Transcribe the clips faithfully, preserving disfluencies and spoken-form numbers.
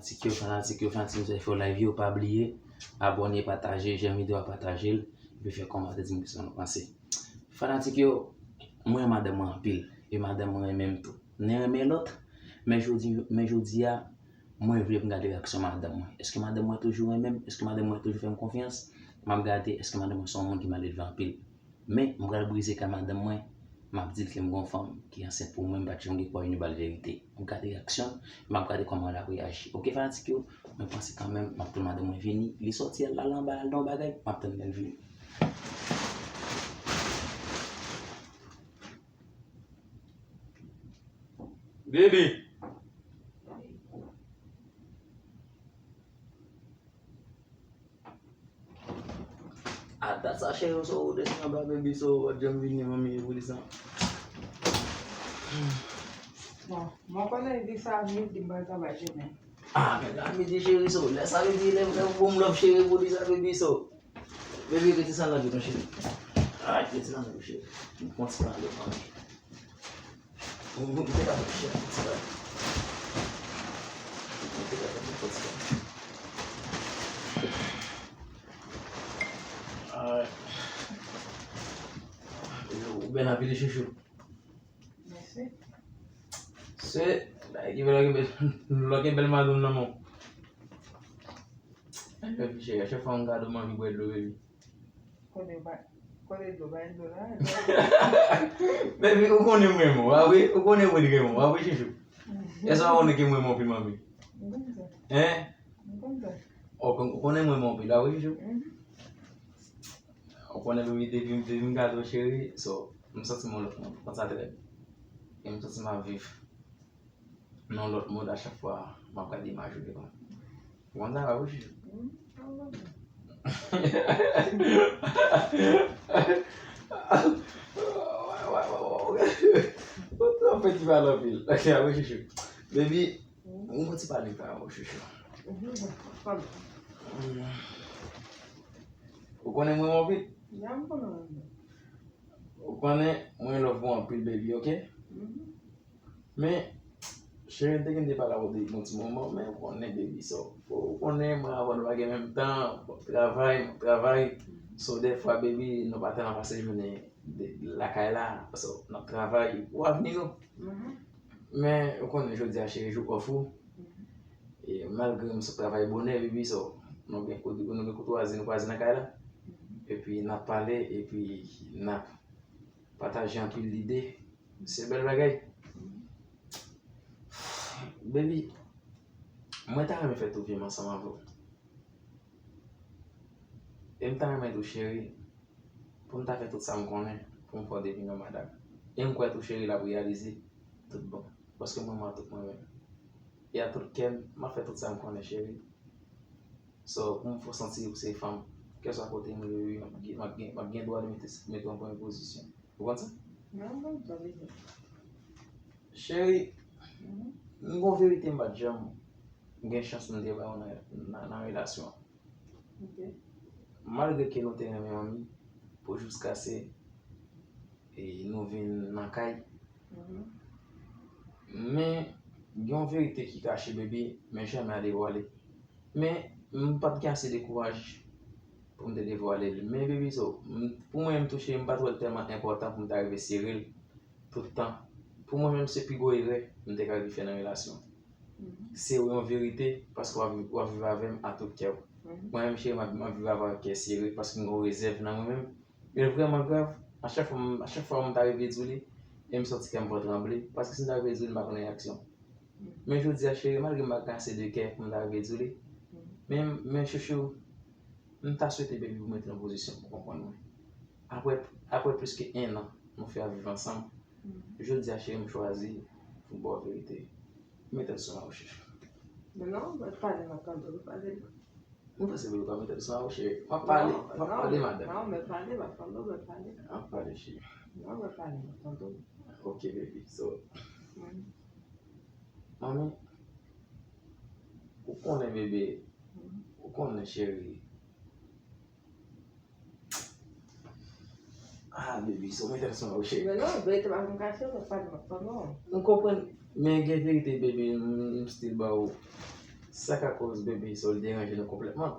Fanatik yo, fanatik yo, fanatik yo, fè yo like yo, pa bliye abòne, pataje, jan videyo a, pataje l, epi fè kòmantè, di m kisa nou panse. Fanatik yo, mwen renmen madanm mwen anpil, e madanm mwen renmen m tou. N renmen lòt, men jodi, men jodi a, mwen vle pou m gade reyaksyon madanm mwen. Èske madanm mwen toujou renmen m? Èske madanm mwen toujou fè m konfyans? M ap gade èske madanm mwen se yon moun ki malelve anpil. Men, m pral brize kè madanm mwen, m ap di l ke m gon fanm ki ansent pou mwen, m pa t janm gen kouwaj nou ba l verite. M ap gade reyaksyon l, m ap gade kòman l ap reyaji. Oke, fanatik yo, mwen panse kanmenm, m ap tann madanm mwen vini. Li sòti al, al anba, al nan yon bagay, m ap tann lè l vini. Baby! A dat sa, cheri, w sou desann anba, baby, so w pa t janm vini, manmi, e pou li sa. Bon, mwen konnen li sa vini, di m pral travay, cheri. Ah, men la midi, cheri, so lè sa, baby, lè, lè w bon love, cheri, pou li sa, baby, so. Baby, rete sa nan bouton, cheri. Ay, rete sa nan bouton, cheri. M konn ti pale, manmi. Ou bèl anpil, chouchou. Mèsi. Se, bagay ki bèl, lòt gen bèl madanm nan, non. Epi, cheri, a chak fwa m gade w, m anvi bwè dlo, baby. Kote ba, kote dlo, bay dlo la. Baby, ou konnen mwen renmen w, a wi? Ou konnen mwen renmen w, a wi, chouchou? Èske w pa konnen ke mwen renmen w anpil, manmi? M konn sa. Hein? M konn sa. Ou kon-, ou konnen mwen renmen w anpil, a wi, chouchou? Mhm. Ou konnen, baby, depi, depi m gade w, cheri, so, m santi m yon lòt moun, ou konn sa trè byen. E m santi m ap viv nan yon lòt mond a chak fwa m ap gade imaj ou devan m. Ou konn sa, pa bouji. Ou fè ti pale anpil. Ok, pa bouji. Baby, ou mwen ti pale pa ou, chouchou. Ou konnen mwen anpil? Ou konnen mwen love ou anpil, baby, ok? Men, cheri, m te gen de pale avè w depi yon ti moman, men ou konnen, baby, so, ou konnen mwen avè w nou pa gen menm tan, w ap travay, m ap travay, so, dèfwa, baby, nou pa tèlman pase jounen lakay la, so, n ap travay, ou ap vini nou. Men, ou konnen jodi a, cheri, jou off ou, e malgre m sot travay bonè, baby, so, nou gen kout-, nou gen koutwazi, nou kwaze nan kay la, epi n ap pale, epi n ap pataje anpil lide. Se bèl bagay. Baby, mwen ta renmen fè tout vi m ansanm avè w. E m ta renmen tou, cheri, pou m ta fè tout sa m konnen pou m fè w devni yon madanm. E m kwè tou, cheri, l ap reyalize tout bon. Paske mwen, mwen tout mwen menm. E a tout kè m, m ap fè tout sa m konnen, cheri. So, pou m fè w santi ou se fanm, kèlswa kote m ye, wi, m ap gen, m ap gen, m ap gen dwa de mete, mete w an premye pozisyon. Ou konn sa? Cheri, m gon verite m pa t janm gen chans m te ba w nan, nan, nan relasyon an. Malgre ke nou te renmen manmi, pou jiskaske e nou vin nan kay. Men, gen yon verite ki kache, baby, men janmè a devwale. Men, m pa t gen ase de kouraj pou m te devwale l. Men, baby, so, m, pou mwen menm tou, cheri, m pa t wè l tèlman enpòtan pou m ta rive sere l tout tan. Pou mwen menm, se pi gwo erè m te ka rive fè nan relasyon an. Se yon verite, paske w ap, w ap viv avè m a tout kè w. Mwen menm, cheri, m ap, m ap viv avè w ak kè sere, paske m gen yon rezèv nan mwen menm. E vrèman grav, a chak fwa m, a chak fwa m ta rive di w li, e m santi kè m pran tranble, paske si m ta rive di w li, m pa konn reyaksyon. Men jodi a, cheri, malgre m pa gen ase de kè pou m ta rive di w li, men, men chouchou, m ta swete, baby, pou mete nan pozisyon pou konprann mwen. Apre, apre plis ke en an nou fè ap viv ansanm, jodi a, cheri, m chwazi pou m ba w verite. Mete l sou mwen, chouchou. Men non, mwen pale, m ap tande w pale. Mwen panse pou yo pa mete l sou mwen, cheri. M ap pale, m ap pale, madanm. Non, mwen pale, m ap tande w, mwen pale. M ap pale, cheri. Non, mwen pale, m ap tande w. Ok, baby. So, manmi, ou konnen, bebe, ou konnen, cheri. Ah, baby, so mwen tèl son ou, cheri. Men non, verite pa pou m kache, mwen pa di mwen pa non. M konprann, men gen verite, baby, m, m still ba ou. Sa ka koz bebe sa w deranje nou konplètman.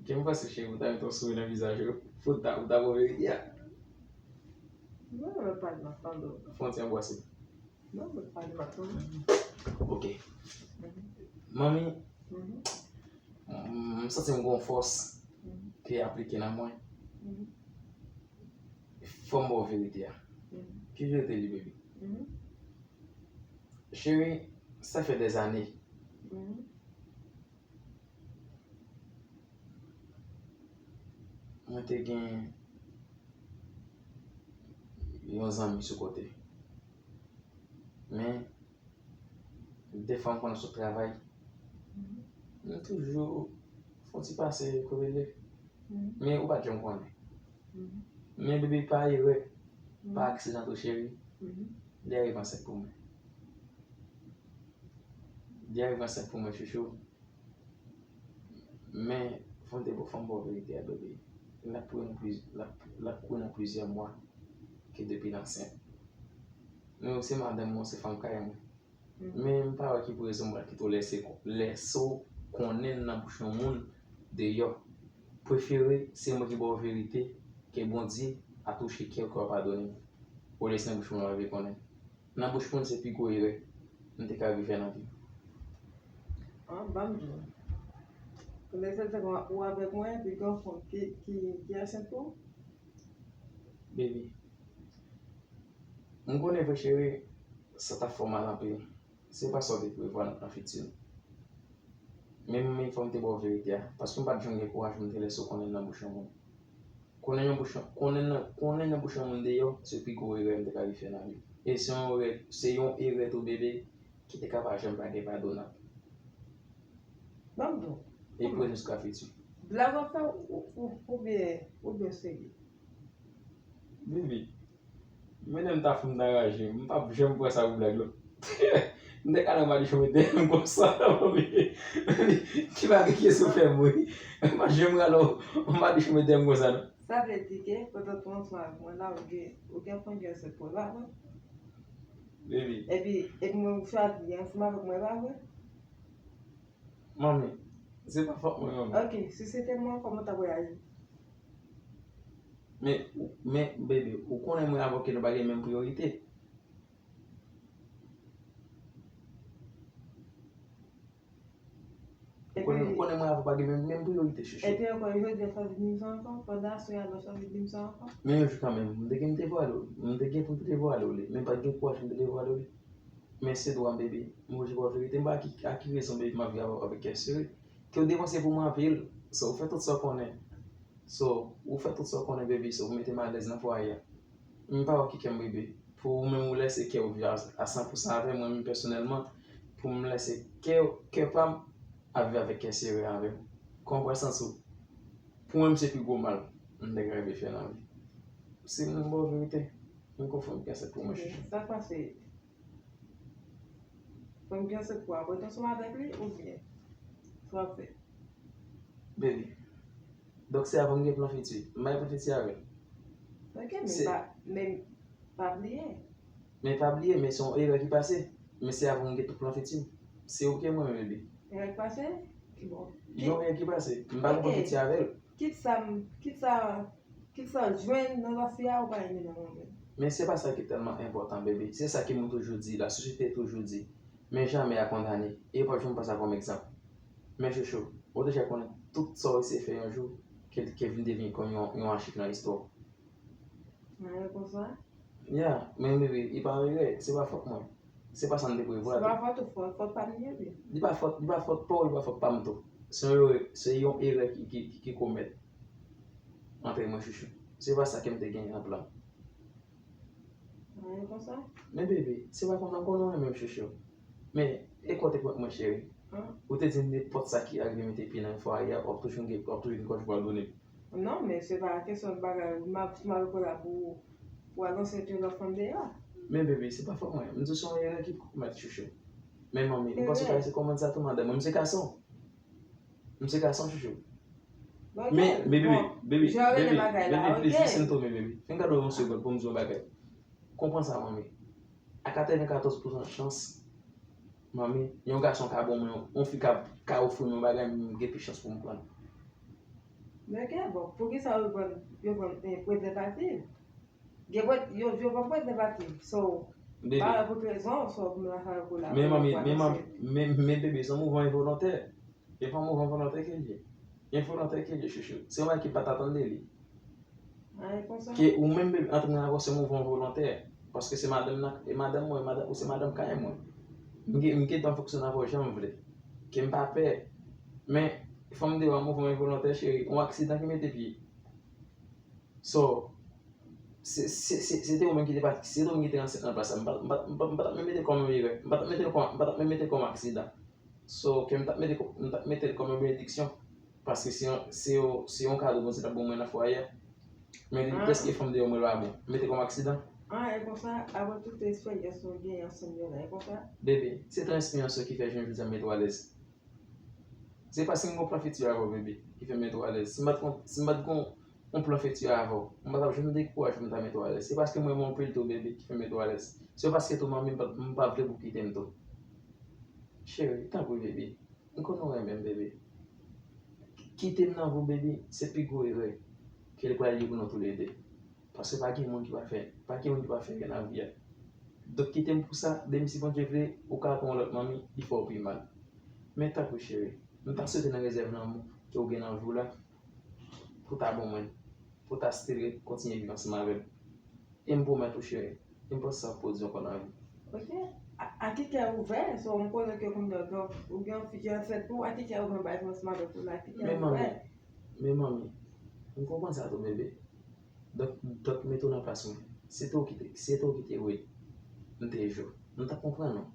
Gen m panse cheri ou ta met yon souri nan vizaj ou pou w ta, ou ta bon verite a. Mwen renmen pale m ap tande w. Fè yon ti anbrase. Non, mwen pale m ap tande w. Ok. Manmi, m santi m gen yon fòs ki aplike nan mwen. Fò m ba w verite a. Ki verite li, baby? Cheri, sa fè dèzane mwen te gen yon zanmi sou kote. Men, defwa m konn sot travay. M toujou fè yon ti pase kou rele. Men ou pa t janm konnen. Men bebe pa erè, pa aksidan tou cheri. Li arive ansent pou mwen. Li arive ansent pou mwen chouchou. Men, fò m te, fò m ba w verite a, bebe. L ap kouri nan pliz-, l ap, l ap kouri nan plizyè mwa ke depi l ansent. Men ou se madanm mwen, ou se fanm kay mwen. Men m pa wè ki pou rezon m pral kite w lèse, lèse w konnen nan bouch yon moun deyò. Prefere se mwen ki ba w verite ke Bondye a touche kè w, ke w padone m. Olye se nan bouch moun w ap vin konnen. Nan bouch moun se pi gwo erè m te ka rive fè nan vi m. An, ban m di w. Kounye a se te kon ou avèk mwen, epi gen yon fanm ki, ki, ki ansent tou? Baby, m konnen vre cheri, sa t ap fè w mal anpil. Se pa sa w te prevwa nan fiti w. Men, men fò m te ba w verite a, paske m pa t janm gen kouraj pou m te lèse w konnen nan bouch yon moun. Konnen yon bouch, konnen nan, konnen nan bouch yon moun deyò, se pi gwo erè m te ka rive fè nan vi m. E se yon erè, se yon erè tou bebe ki te ka pa janm pa gen padonab. Ban m di w. E pou jiska fiti. Blag w ap fè ou, ou, oubyen, oubyen w serye? Bebe, menm ta fout ta raje, m p ap janm pran sa pou blag non. M te ka nan madichon mete m konsa. Ki bagay ki sou fè m wi. M pa janm rale yon madichon mete m konsa non. Sa vle di ke pandan w ansanm avèk mwen la, ou gen, ou gen konfyans pou mwen, pa vre? Bebe. Epi, epi mwen ou chwazi ansanm avèk mwen, pa vre? Manmi, se pa fòt mwen manmi. Ok, si se te mwen, kòman w t ap reyaji? Men, men, bebe, ou konnen mwen avè w ke nou pa gen menm priyorite. Ou konnen, ou konnen mwen avè w pa gen menm, menm priyorite, chouchou. Epi ankò, jodi a sa vin dim sa ankò, pandan aswè a la sa vin dim sa ankò. Men yon jou kanmenm, m te gen m te vwale w, m te gen pou m te vwale w li, men m pa t gen kouraj pou m te devwale w li. Men se dwa m, bebe. M oblije ba w verite. M pa ki, a ki rezon, bebe, m ap viv avè w avèk kè sere? Ke w depanse pou mwen anpil. So, ou fè tout sa w konnen. So, ou fè tout sa w konnen, bebe. So, ou mete m alèz nan fwaye a. M pa wè ki kè m, bebe. Pou ou menm ou lèse kè w viv a, a san pou san avè mwen, menm pèsonèlman, pou m lèse kè, kè pa m ap viv avèk kè sere avè m. Kòman w pral santi w? Pou mwen, se pi gwo mal m te ka rive fè nan vi. Si m ba w verite, m konfime kè sere pou mwen, chouchou. Sa k pase? Fò m gen se pou w ap ret ansanm avèk li oubyen sa w ap fè? Baby. Donk se avan m gen plan fiti. M pa gen plan fiti avè l. Ok, men pa, men pa bliye. Men pa bliye, men se yon erè ki pase. Men se avan m gen tout plan fiti m. Se ou ke mwen, baby. Erè ki pase? Bon. Yon erè ki pase. M pa gen plan fiti avè l. Kit sa m, kit sa Kisa w jwenn nan zafè a ou pa renmen nan mwen menm? Men se pa sa ki tèlman enpòtan, bebe. Se sa ke moun toujou di, lasosyete toujou di. Men jamè a kondane. E yo p ap janm pran sa kòm egzanp. Men chouchou, ou deja konnen tout sa w eseye fè yon jou, ke, ke vin devyen kòm yon, yon achik nan istwa w. Mwen konsa? Ya, men bebe, e pa yon erè, se pa fòt mwen. Se pa sa m te prevwa tou. Se pa fòt ou, fòt, fòt pa m li ye. Li pa fòt, li pa fòt pa w, li pa fòt pa m tou. Se yon erè, se yon erè ki, ki, ki, ki komèt antre mwen chouchou. Se pa sa ke m te genyen nan plan. Mwen konsa? Men bebe, se pa kontan konnen w menm chouchou. Men, e kote pwent mwen cheri? Ou te di m nenpòt sa ki arive mete pye nan fwaye a, w ap toujou gen, w ap toujou gen kòj pou w al donnen. Non, men se pa kesyon bagay, m ap, m ap rete la pou, pou al ansent yon lòt fanm deyò. Men bebe, se pa fòt mwen. M di w se yon erè ki komèt chouchou. Men manmi, ou panse w ka eseye konprann sa tou madanm mwen? M se gason. M se gason chouchou. Men, bebe, bebe, bebe, bebe, please, listen to me, bebe. Fè m gade w yon segond pou m di w yon bagay. Konprann sa, manmi. A katrevenkatòz pousan chans, Manmi, yon gason ka ban mwen, yon fi ka, ka ofri m yon bagay, m gen plis chans pou m pran l. Men gen bon, poukisa yo pran, yo pran eh, prezèvatif? Gen pre, yo, yo pran prezèvatif. So, pa pou rezon, so, pou mwen sa yo kolabore. Men manmi, men manmi, men, men bebe, se yon mouvman envolontè. E pa yon mouvman volontè ke l ye. Envolontè ke l ye, chouchou. Se yon bagay ki pa t atann de li. Ah, e konsa? Ke ou menm bebe antre nan avè se mouvman volontè. Paske se madanm nan, e madanm mwen, madanm, ou se madanm kay mwen. M gen, m gen dwa fonksyone avè w jan m vle. Ke m pa pè. Men, fò m di w, mouvman envolontè, cheri, yon aksidan ki mete pye. So, se, se, se, se te ou menm ki te pati, se te ou menm ki te ansent nan plas la. M pa, m pa, m pa, m pa t ap menm mete l kòm yon erè. M pa t ap mete l kòm, m pa t ap menm mete l kòm aksidan. So, ke m t ap mete, m t ap mete l kòm yon benediksyon. Paske se yon, se yon, se yon kado Bondye t ap ban mwen nan fwaye a. Men depi prèske fanm deyò mwen pa bon. M mete kòm aksidan. Ah, e konsa, apre tout eksperyans nou genyen ansanm yo la, e konsa? Bebe, se tan eksperyans yo ki fè jounen jodi a m mete w alèz. Se paske m gon plan fiti avè w, bebe, ki fè m mete w alèz. Si m pa t gon, si m pa t gon yon plan fiti avè w, m pa t ap janm dekouraje pou m ta mete w alèz. Se paske m renmen w anpil tou, bebe, ki fè m mete w alèz. Se paske tou manmi m pa, m pa vle pou w kite m tou. Cheri, tanpri, bebe. M konnen w renmen m, bebe. Kite m nan vi w, bebe, se pi gwo erè ke l pral ye pou nou toulede. Paske pa gen moun ki pa fè, pa gen moun ki pa fè erè nan vi a. Donk kite m pou sa, demen si Bondye vle, ou ka pran yon lòt manmi, li fè w pi mal. Men tanpri cheri, m ta swete nan rezèv lanmou ke w gen nan vi w la, pou ta ban mwen, pou ta still kontinye viv ansanm avè m. E m pwomèt ou cheri, e m panse sa ap pwodui ankò nan vi w. Ok. A, a ki kè ouvè, so m konnen ke kounye a ou gen, ou gen yon fi ki ansent tou, a ki kè ouvè bay ansanm avè tou la, a ki kè ouvè. Men manmi, men manmi, m konprann sa tou bebe. Donk, donk mete w nan plas mwen. Se te w ki te, se te w ki te wid. M te jou. M t ap konprann ou.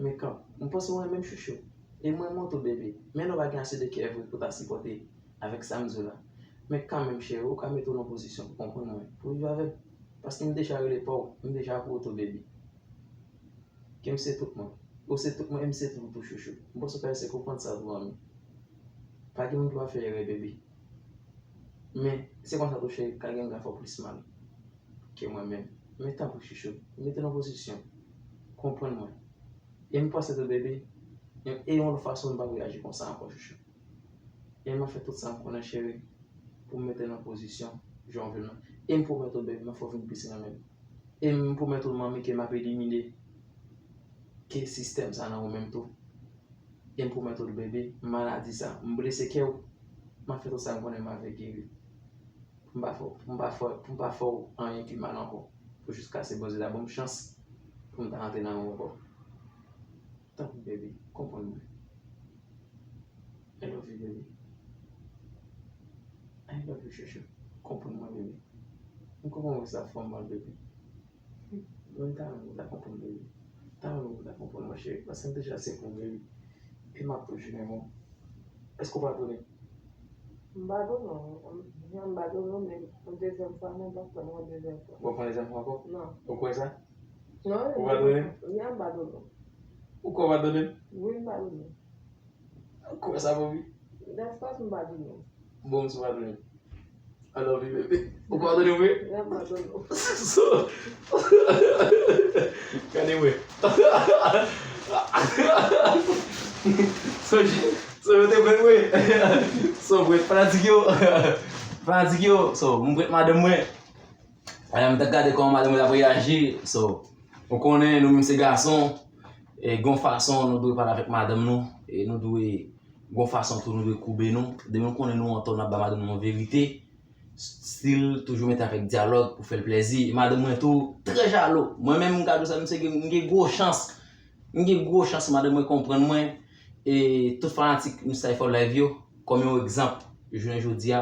Men kan, m panse w renmen m chouchou. E m renmen w tou bebe. Men lè w pa gen ase de kè vre pou ta sipòte avèk sa m di w la. Men kanmenm cheri, ou ka mete w nan pozisyon pou konprann mwen, pou viv avè m. Paske m deja rele pa w, m deja pou w tou bebe. Ke m se tout mwen. Ou se tout mwen e m se tout ou tou chouchou. M panse w ka eseye konprann sa tou manmi. Pa gen moun ki pa fè erè bebe. Men, se konsa tou cheri, ka gen moun ka fè w plis mal ke mwen menm. Men tanpri chouchou, mete w nan pozisyon. Konprann mwen. E m panse tou bebe, e yon lòt fason m pa reyaji konsa ankò chouchou. E m ap fè tout sa m konnen cheri, pou m mete w nan pozisyon jan w vle l lan. E m pwomèt ou bebe, m ap fè w vin plis renmen m. E m pwomèt ou manmi ke m ap elimine ke sistèm sa nan ou menm tou. E m pwomèt ou bebe, maladi sa, m blese kè w, m ap fè tout sa m konnen m ap fè geri. Pou m pa fè, pou m pa fè, pou m pa fè w anyen ki mal ankò. Pou jiskaske Bondye ta ban m chans pou m ta rantre nan ou ankò. Tanpri bebe, konprann mwen. I love you bebe. I love you chouchou. Konprann mwen bebe. M konprann ou sa fè m mal bebe. Mwen ta renmen ou ta konprann bebe. Ta renmen ou ta konprann mwen cheri. Paske m deja se pou bebe. E m ap toujou renmen w. Èske w padone m? M padone w. Jan m padone w, men yon dezyèm fwa, mwen p ap pran yon dezyèm fwa. W ap pran dezyèm fwa ankò? Non. Ou kwè sa? Non, Ou padone m? Jan m padone w. Ou kwè w padone m? Wi, m padone w. Ou kwè sa, Bobby? Dèfwa, m padone w. Bon, m sou padone m. I love you, baby. Ou padone m, wi? Jan m padone w. So, gade mwen. So, so, yo te pran mwen. So, mwen fanatik yo. Fanatik yo. So, mwen prèt madanm mwen. Alè, m t ap gade kòman madanm mwen t ap reyaji. So, ou konnen, nou menm se gason. E gon fason nou dwe pale avèk madanm nou. E nou dwe, gon fason tou nou dwe koube nou. Depi nou konnen nou antò, n ap ba madanm nou yon verite. Still toujou mete avèk dyalòg pou fè l plèzi. Madanm mwen tou trè jalou. Mwen menm m ka di w sa, misye gen, m gen gwo chans. M gen gwo chans madanm mwen konprann mwen. E tout fanatik Miss Cypher Live yo, kòm yon egzanp, jounen jodi a,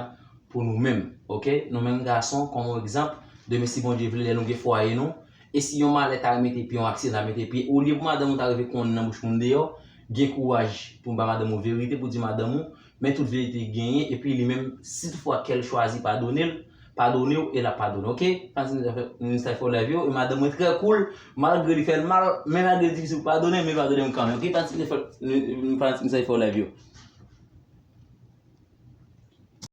pou nou menm, oke? Nou menm gason, kòm yon egzanp, demen si Bondye vle, lè nou gen fwaye nou, e si yon malè ta mete pye, yon aksidan ta mete pye, olye pou madanm ou ta rive konnen nan bouch moun deyò, gen kouraj pou ba madanm ou verite, pou di madanm ou, men tout verite genyen, epi li menm, si toutfwa kè l chwazi padone l, padone w e l ap padone w, oke? Fanatik Miss Cypher Live yo, e madanm mwen trè cool, malgre li fè l mal, men malgre li difisil pou padone, men padone m kanmenm, oke? Fanatik Miss Cypher Live yo.